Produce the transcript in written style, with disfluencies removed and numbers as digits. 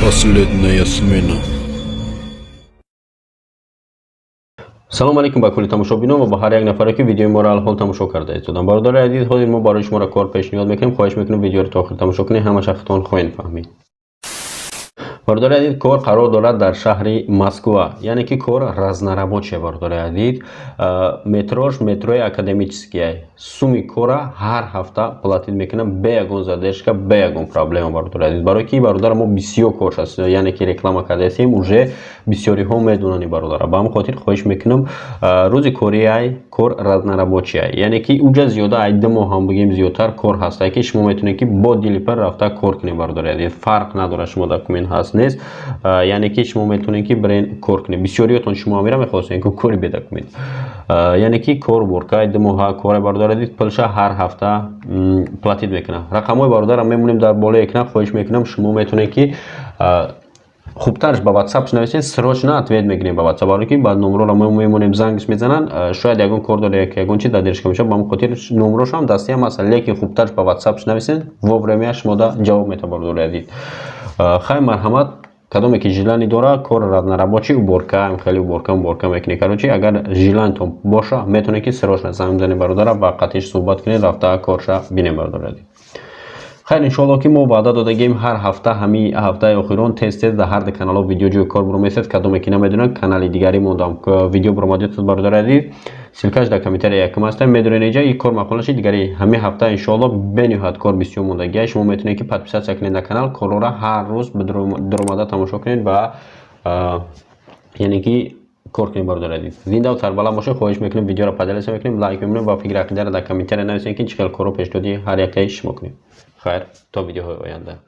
Последняя смена. Салом алейкум ба кулли тамошобинон ва ба ҳар як нафаре, ки видеои моро алҳол тамошо карда истоданд. Бародари азиз, ҳозир мо барои шуморо кор пешниҳод мекунем. Хоҳиш мекунем, видеоро то охир тамошо кунед, ҳамаша худтон хоҳед фаҳмид. Бародари азиз, кор қарор дорад дар шаҳри Москва, яъне ки кор разнорабочая. Бародари азиз, метрош метрои Академическая. Суми кора ҳар ҳафта платить мекунам, бе ягон задержка, бе ягон проблема. Бародари азиз, барои ки бародар мо бисёр кор аст, яъне ки реклама кардаистем, уже бисёриҳо медонанд бародара. Ба ҳамин хотир хоҳиш мекунам, рӯзи кориай кор разнорабочая, яъне ки уҷа зиёда ай 2 моҳ ҳам бигем, зиёдтар кор ҳаста, ки шумо метавонед, ки бо дили пар рафта кор кунед. Бародари азиз, фарқ надорад, шумо документ ҳаст, нест, яъне ки шумо метавонед, ки бирен кор кунед. Бисёриётон шумо амира мехостед, ки кори бе документ, яъне ки кор уборка, 2 моҳа кора. Бародари азиз, пулша ҳар ҳафта платить мекунад. Рақамҳои бародарам мемонем дар болои экран. Хоҳиш мекунам, шумо метавонед, ки хубтарш ба WhatsApp нависед, срочно ответ мегирем ба WhatsApp, барои ки баъд номроро мо мемонем, зангш мезананд, шояд ягон кор дора, ягон чи задержка мешавад. Ба ҳамин хотир номрошам дастиам ҳаст, лекин хубтарш ба WhatsApp нависед, вовремя шумода ҷавоб метавад. Бародари азиз, хай, марҳамат, кадоме ки желание дора, кор разнорабочий, уборка, хеле уборка, уборка мекунед. Короче, агар желаниятон боша, метавонед, ки срочно занг бизанед бародара ва қатиш суҳбат кунед, рафта корша бинем. Бародари азиз, хайр, иншоалло, ки мо ваъда додагем ҳар ҳафта, ҳамин ҳафтаи охирон тез тез дар ҳар ду каналҳо видео ҷои кор буромесед. Кадоме ки намедонад, канали дигари мондам видео буромадиётад. Бародари азиз, ссылкаш дар комментария якум аста, медонед, иҷа и кор маъқул нашид, дигари. Ҳамин ҳафта, иншоалло, бениҳоят кор бисёр мондагия. Шумо метавонед, ки подписаться кунед на канал, корҳоро ҳар рӯз дуромада тамошо кунед ва яъне ки кор кунед. Бародари азиз, зиндаву сарбаланд бошед. Хоҳиш мекунем, видеоро поделиться мекунем, лайк мемонем ва фикри ақидаро дар комментария нависем, ки чӣ хел корҳо пешниҳоди ҳар якаи шумо кунем. Хайр, то видеоҳои оянда.